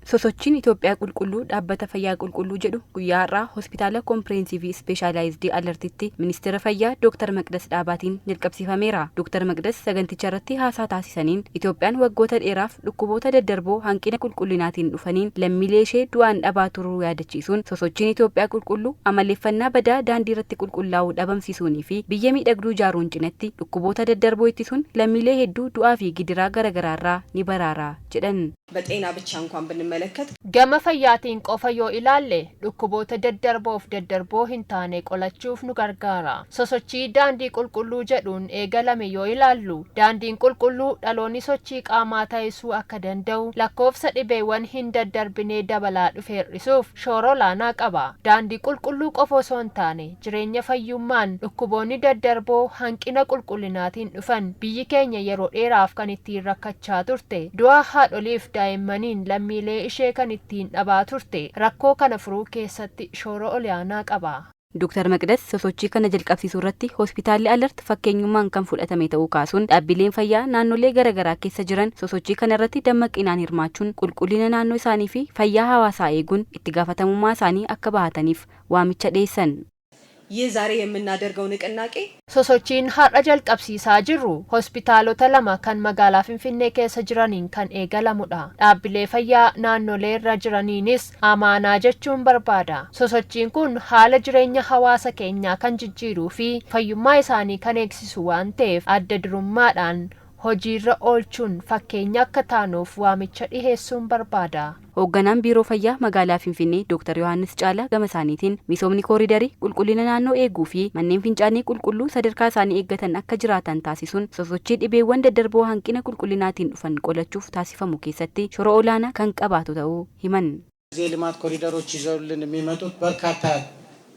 Sosochiin Itoophiyaa Qulqulluu, Dhaabbata Fayyaa Qulqulluu jedhu guyyaa har'aa Hospitaala Kompireensivii Ispeeshaalaayizidii Alartitti Ministeera Fayyaa Dooktar Maqdas Dhaabaatiin jalqabsiifameera. Dooktar Maqdas saganticha irratti haasaa taasisaniin, Itoophiyaan waggoota dheeraaf dhukkuboota daddarboo hanqina qulqullinaatiin dhufaniin lammiilee ishee du'aan dhabaa turuu yaadachiisuun, sosochiin Itoophiyaa Qulqulluu amaleeffannaa badaa daandii irratti qulqullaa'uu dhabamsiisuunii fi biyya miidhagduu ijaaruun cinatti dhukkuboota daddarboo ittisuun lammiilee hedduu du'aa fi gidiraa garagaraarraa ni baraara jedhan. በጤና ብቻ እንኳን ብንመለከት Gama fayyaatiin qofa yoo ilaalle, dhukkuboota daddarboof daddarboo hin taane qolachuuf nu gargaara. Sosochii Daandii Qulqulluu jedhuun eegalame yoo ilaallu, daandiin qulqulluu dhaloonni sochii qaamaa taasisuu akka danda'u, lakkoofsa dhibeewwan hin daddarbinee dabalaa dhufe hir'isuuf shoora olaanaa qaba. Daandii qulqulluu qofa osoo hin taane, jireenya fayyummaan dhukkuboonni daddarboo hanqina qulqullinaatiin dhufan biyyi keenya yeroo dheeraaf kan ittiin rakkachaa turte, du'a haadholiif daa'immaniin lammiilee ishee kan ittiin dhabaa turte, rakkoo kana furuu keessatti shoora olaanaa qaba. Dooktar Maqdas sosochii kana jalqabsiisuu irratti hospitaalli Alert fakkeenyummaan kan fudhatame ta'uu kaasuun, dhaabbileen fayyaa naannolee garaagaraa keessa jiran sosochii kana irratti dammaqinaan hirmaachuun qulqullina naannoo isaanii fi fayyaa hawaasaa eeguun itti gaafatamummaa isaanii akka bahataniif waamicha dhiyeessan. ይህ ዛሬ የምናደርገው ንቅናቄ Sosochiin har'a jalqabsiisaa jirru hospitaalota lama kan magaalaa Finfinnee keessa jiraniin kan eegalamudha. Dhaabbilee fayyaa naannolee irra jiraniinis amaanaa jechuun barbaada. Sosochiin kun haala jireenya hawaasa keenyaa kan jijjiiruu fi fayyummaa isaanii kan eegsisu waan ta'eef, adda durummaadhaan hojiirra oolchuun fakkeenya akka taanuuf waamicha dhiheessuun barbaada. Hoogganaan Biiroo Fayyaa Magaalaa Finfinnee Dr. Yohaannis Caalaa gama isaaniitiin, misoomni kooriidarii qulqullina naannoo eeguu fi manneen fincaanii qulqulluu sadarkaa isaanii eeggatan akka jiraatan taasisuun sosochii dhibeewwan daddarboo hanqina qulqullinaatiin dhufan qolachuuf taasifamu keessatti shoora olaanaa kan qabaatu ta'uu himan. የልማት ኮሪደሮች ይዘውልን የሚመጡት በርካታ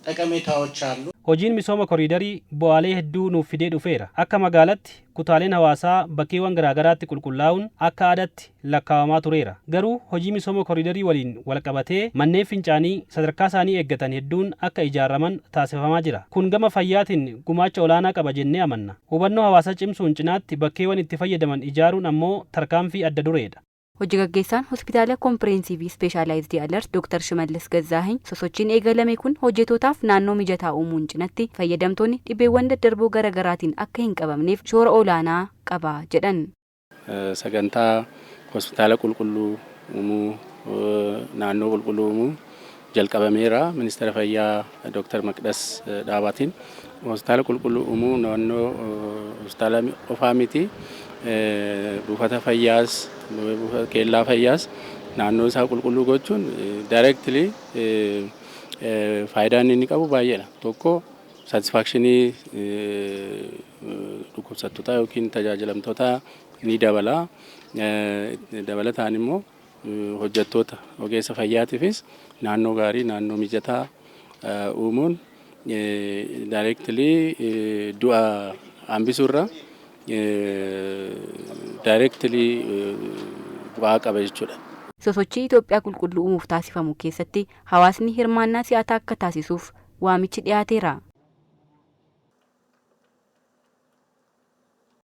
ጠቀሜታዎች አሉ። Hojiin misooma koriidarii bu'aalee hedduu nuuf fidee dhufeera. Akka magaalatti kutaaleen hawaasaa bakkeewwan garaagaraatti qulqullaa'uun akka aadaatti lakkaawamaa tureera. Garuu hojii misooma koriidarii waliin walqabatee manneen fincaanii sadarkaa isaanii eeggatan hedduun akka ijaaraman taasifamaa jira. Kun gama fayyaatiin gumaacha olaanaa qaba jennee amanna. Hubannoo hawaasaa cimsuun cinaatti bakkeewwan itti fayyadaman ijaaruun ammoo tarkaanfii adda dureedha. Hojii gaggeessaan Hospitaala Kompireensivii Ispeeshaalaayizidii Alert Dr. Shimallis Gazzaahiny, sosochiin eegalame kun hojjetootaaf naannoo mijataa uumuun cinatti fayyadamtoonni dhibeewwan daddarboo garaagaraatiin akka hin qabamneef shoora olaanaa qaba jedhan. Sagantaa hospitaala qulqulluu uumuu, naannoo qulqulluu uumuu jalqabameera Ministeera Fayyaa Dr. Maqdas Dhaabaatiin. Hospitaala qulqulluu uumuu naannoo hospitaala qofaa miti, buufata fayyaas, keellaa fayyaas naannoo isaa qulqulluu gochuun directly faayidaan inni qabu baay'eedha. Tokko, satisfaction dhukkubsattootaa yookiin tajaajilamtootaa ni dabala. Dabalataan immoo hojjettoota ogeessa fayyaatiifis naannoo gaarii, naannoo mijataa uumuun directly du'a hambisuurra directly bu'aa qaba jechuudha. Sosochii Itoophiyaa Qulqulluu uumuuf taasifamu keessatti hawaasni hirmaannaa si'ataa akka taasisuuf waamichi dhiyaateera.